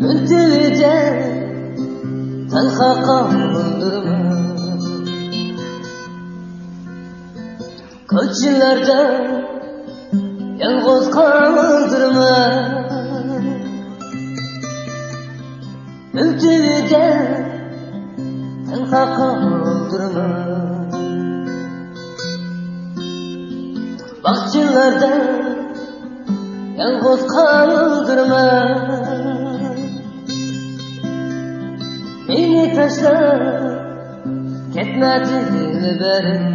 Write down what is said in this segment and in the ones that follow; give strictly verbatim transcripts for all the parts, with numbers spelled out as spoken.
مۈڭتۈۋىدە تەنھا قالدۇرما. كوچىلاردا يالغۇز قالدۇرما. مۈڭتۈۋىدە تەنھا قالدۇرما. باغچىلاردا يالغۇز قالدۇرما. مېنى تاشلاپ كەتمە دىلبەرىم.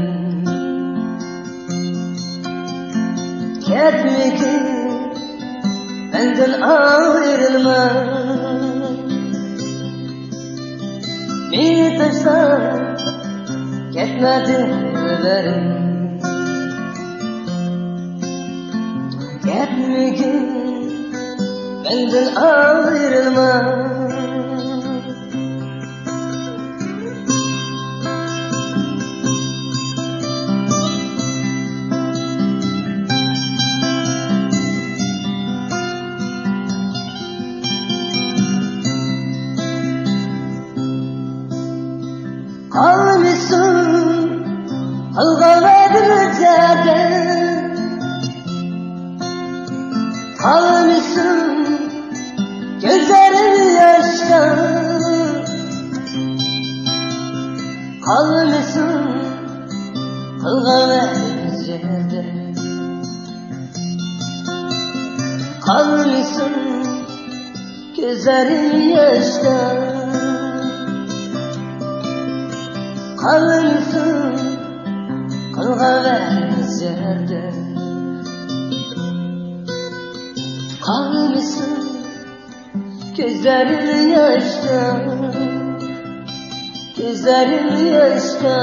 كەتمىگىن مەندىن ئايرىلما. مېنى تاشلاپ كەتمە دىلبەرىم. كەتمىگىن مەندىن ئايرىلما. قالمىسۇن قىلغان ۋەدىمىز يەردە. قالمىسۇن كۆزلىرىم ياشتا. قالمىسۇن قىلغان ۋەدىمىز يەردە. قالمىسۇن كۆزلىرىم ياشتا. قالمىسۇن قىلغان ۋەدىمىز يەردە. قالمىسۇن كۆزلىرىم ياشتا. كۆزلىرىم ياشتا.